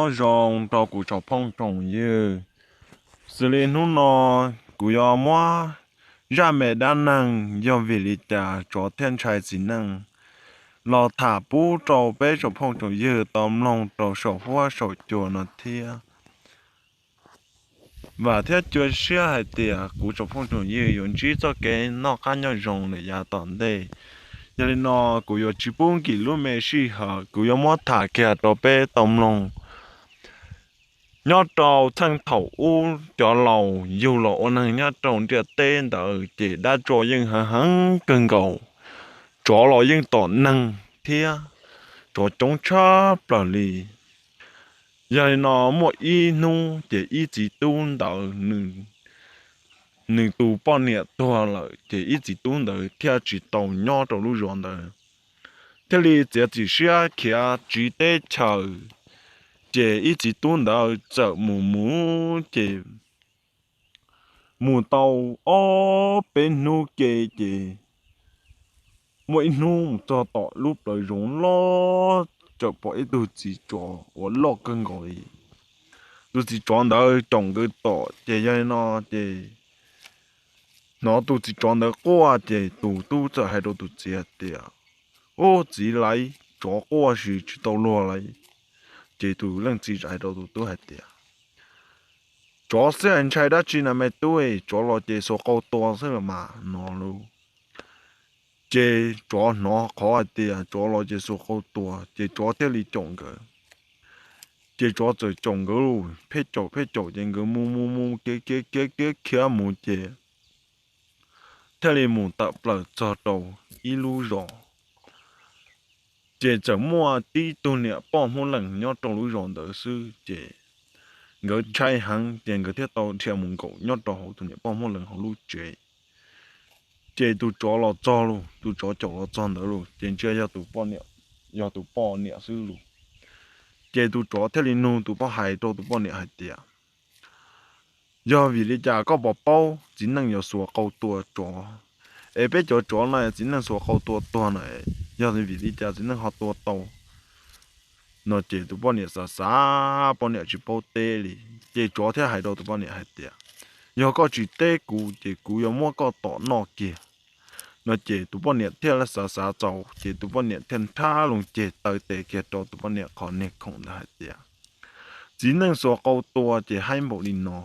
Nyob zoo rau kuv tsoom phooj tsoom ywg, xws li hnub no kuv yuav muab zaj me dab neeg yog vim li cas tsov thiaj ntshai txiv neej los tham pub rau peb tsoom phooj tsoom ywg tau mloog rau saum huab saum cua no thiab. Vam thiab cia siab hais tias kuv tsoom phooj tsoom ywg yuav ntsib txoj kev noj qab nyob zoo lawm yav tom ntej. Yog li no kuv yuav tsis pub nkim lub me sij hawm, kuv yuav muab tham kiag rau peb tau mloog. Nyob rau txheej thaum ub cov laus yug los ua neeg nyob rau ntiaj teb ntawd ces dab tsov yeej heev heev kawg nkaus. Tsov los yeej tom neeg thiab, tsov coob tshaj plaws li. Yog li no muaj ib hnub ces ib txiv tub ntawd nws tus poj niam tuag lawm ces ib txiv tub ntawd thiaj tsis tau nyob rau lub zos ntawd, thiaj li txiav txim siab khiav tsiv teb chaws. Ces ib txiv tub ntawd txawm mus mus ces mus tau ob peb hnub ke ces muaj ib hnub mus txog tom lub plawv zoov loj, txawm pom ib tug txiv tsov uas loj kawg nkaus li. Tus txiv tsov ntawd caum nkawd tom ces yog li no ces hnov tus txiv tsov ntawd quaj ces tus tub txawm hais rau tus txiv hais tias, Ub txiv, laiv tsov quaj sis tsis tau luag laiv. Ces tus leej txiv hais rau tus tub hais tias, Tsov xwb ntshai dab tsi na me tub, tsov los ces xuas qau tua xwb los mas no lauj. Ces tsov hnov qhov hais tias tsov los ces xuas qau tua ces tsov thiaj li caum nkawd. Ces tsov txawm caum nkawd lawm, pheej caum pheej caum ces nkawd mus mus mus khiav khiav khiav khiav mus ces thiaj li mus tawm plaws txog rau ib lub zos. Ces txawm muaj tib tug niam poj Hmoob Lees nyob rau lub zos ntawd xwb ces nkawd ntshai heev ces nkawd thiaj tau dhia mus nkaum nyob rau hauv tus niam poj Hmoob Lees hauv lub tsev. Ces tus tsov los txog lawm, tus tsov caum los txog ntawd lawm ces ntsia yog tus poj niam, yog tus poj niam xwb lawm. Ces tus tsov thiaj li nug tus poj, hais rau tus poj niam hais tias, Yog vim li cas koj puas paub txiv neej yuav xuas qau tua tsov? Es peb cov tsov no txiv neej xuas qau tua tuag na, yog vim li cas txiv neej ho tua tau? No ces tus poj niam xav xav, poj niam tsis paub teb li. Ces tsov thiaj hais rau tus poj niam hais tias, Yog koj tsis teb kuv ces kuv yuav muab koj tom noj kiag. No ces tus poj niam thiaj xav xav txaus ces tus poj niam thiaj nrhab loo ceg taw tes kiag rau tus poj niam qhov niag khoom ntawd hais tias, Txiv neej xuas qau tua ces haib npaum li no.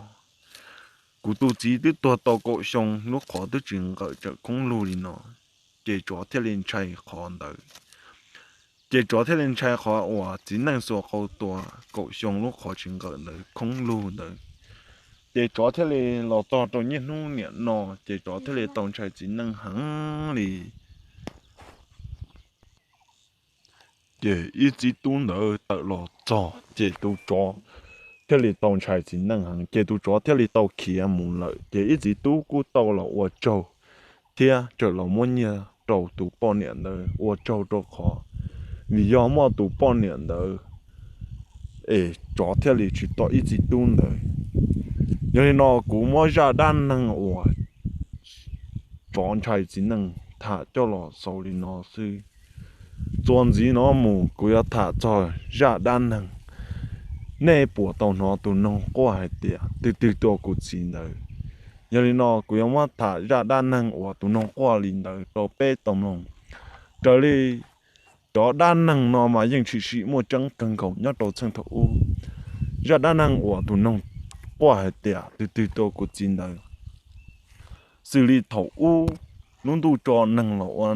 Kuv tus txiv twb tuag tau kaum xyoo lub qhov twb tsis nqawm tseem khoob lug li no. Ces tsov thiaj li ntshai qhov ntawd. Ces tsov thiaj li ntshai qhov uas txiv neej xuas qau tua kaum xyoo lub qhov tsis nqawm ntawd khoob lug ntawd. Ces tsov thiaj li los txog rau niaj hnub niam no ces tsov thiaj li tau ntshai txiv neej heev li. Ces ib txiv tub ntawd tawm los txog ces tus tsov thiaj li tau ntshai txiv neej heev ces tus tsov thiaj li tau khiav mus lawm ces ib txiv tub kuj tau los ua tsaug thiab txawm los muab nyiaj rau tus poj niam ntawd ua tsaug rau qhov vim yog muaj tus poj niam ntawd es tsov thiaj li tsis tom ib txiv tub ntawd. Yog li no kuv muab zaj dab neeg uas tsov ntshai txiv neej tham coj los xaus li no xwb. Txuas ntxiv no mus kuv yuav tham txog zaj dab neeg nej puas tau hnov tus noog quaj hais tias twg twg tua kuv txiv ntawd. Yog li no kuv yuav muab tham zaj dab neeg uas tus noog quaj li ntawd rau peb tau mloog. Raws li cov dab neeg no mas yeej tshwm sim muaj tseeb kawg nkaus nyob rau txheej thaum ub. Zaj dab neeg uas tus noog quaj hais tias twg twg tua kuv txiv ntawd, xws li thaum ub lub ntuj tso neeg los ua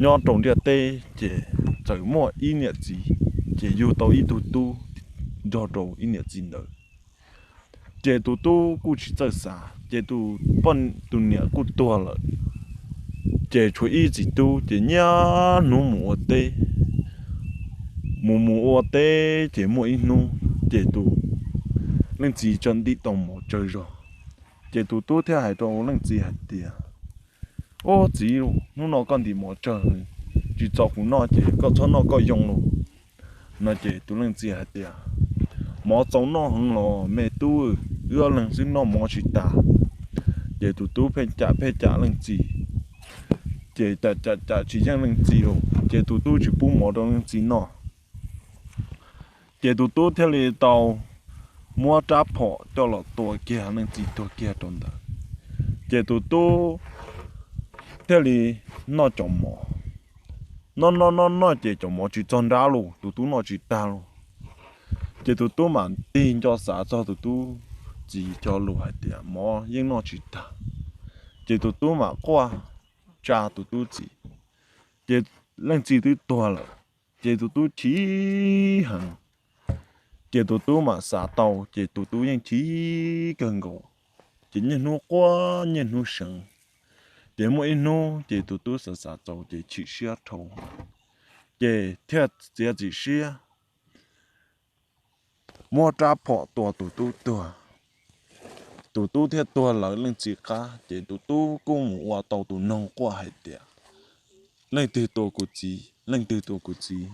nyob rau ntiaj teb ces txawm muaj ib niam txiv, ces yug tau ib tug tub nrog rau ib niam txiv ntawd. Ces tus tub kuj tsis txawj xav ces tus poj, tus niam kuj tuag lawm. Ces tshuav ib txiv tub ces niaj hnub mus ua teb, mus mus ua teb ces muaj ib hnub ces tus leej txiv tsa ntim tau mov tsawg zog. Ces tus tub thiaj hais rau leej txiv hais tias, Ub txiv, hnub no koj ntim mov tsawg, tsis txaus kuv noj ces koj txhob noj koj yoo los. No ces tus leej txiv hais tias, Mov txaus noj heev los me tub, wb ob leeg xwb noj mov tsis tas. Ces tus tub pheej cam pheej cam leej txiv, ces cam cam cam tsis yeej leej txiv los ces tus tub tsis pub mov rau leej txiv noj. Ces tus tub thiaj li tau muab rab phom coj los tua kiag leej txiv tuag kiag rau ntawd. Ces tus tub thiaj li noj cov mov, noj noj noj noj ces cov mov tsis txog nrab los tus tub noj tsis tag los. Ces tus tub mam tig nco xav txog tus tub txiv cov lus hais tias mov yeej noj tsis tag. Ces tus tub mam quaj tsa tus tub txiv, ces leej txiv twb tuag lawm. Ces tus tub chim heev, ces tus tub mam xav tau ces tus tub yeej chim kawg nkaus. Ces niaj hnub quaj niaj hnub seev. Ces muaj ib hnub ces tus tub xav xav txaus ces chim siab dhau, ces thiaj txiav txim siab muab rab phom tua tus tub tuag. Tus tub thiaj tuag lawv leej txiv qab, ces tus tub kuj mus ua tau tus noog quaj hais tias, leej twg tua kuv txiv, leej twg tua kuv txiv.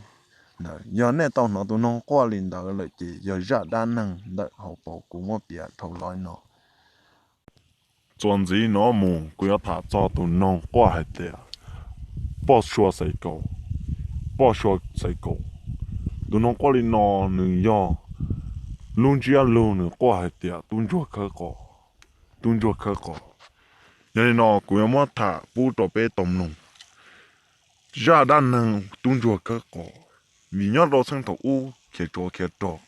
Yog nej tau hnov tus noog quaj li ntawd lawm ces yog zaj dab neeg ntawm hauv paus kuv muab piav dhau los no. Txuas ntxiv no mus kuv yuav tham txog tus noog quaj hais tias poj sua xaiv kaum, poj sua xaiv kaum. Tus noog quaj li no nws yog lub ntsiab lus nws quaj hais tias tub ntsuag khawb qos, tub ntsuag khawb qos. Yog li no kuv yuav muab tham pub rau peb tau mloog zaj dab neeg tub ntsuag khawb qos. Vim nyob rau txheej thaum ub khiav tsov khiav rog,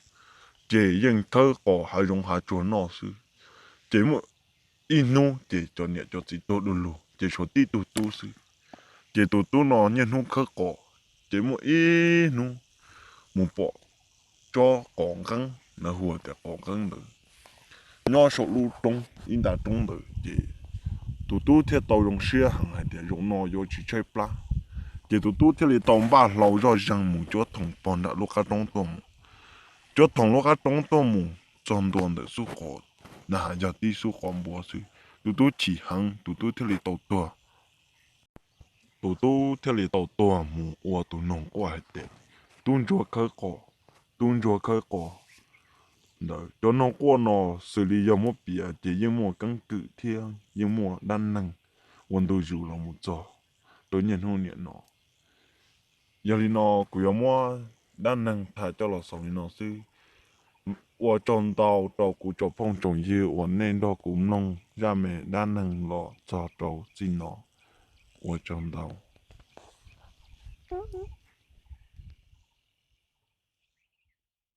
ces yeej khawb qos hav zoov hav tsuag noj xwb. Ces muaj ib hnub ces cov niam cov txiv tuag du lug ces tshuav tib tug tub xwb. Ces tus tub no niaj hnub khawb qos, ces muaj ib hnub mus pom tsob qos nqeeb, lawv hu tias qos nqeeb ntawd, nyob saum lub roob, ib nta roob ntawd ces tus tub thiaj tau zoo siab heev hais tias zaum no yuav tsis tshaib plab. Ces tus tub thiaj li tau npaj hlau zoj zeeg mus cuab thoom pog nram lub qab roob tuaj mus. Cuab thoom lub qab roob tuaj mus txog ntua ntawm xub qos, na has yog tib xub qos npua xwb. Tus tub chim heev, tus tub thiaj li tau tuag. Tus tub thiaj li tau tuag mus ua tus noog quaj hais tias tub ntsuag khawb qos, tub ntsuag khawb qos. Ntawd cov noog quaj no xws li yog muab piav ces yeej muaj keeb kwm thiab yeej muaj dab neeg ua ntu zus los mus txog rau niaj hnub niam no. Yog li no kuv yuav muab dab neeg tham coj los xaus li no xwb. Ua tsaug ntau rau kuv cov phooj tsoom ywg uas nej nrog kuv mloog zaj me dab neeg los txog rau txij no. Ua tsaug ntau.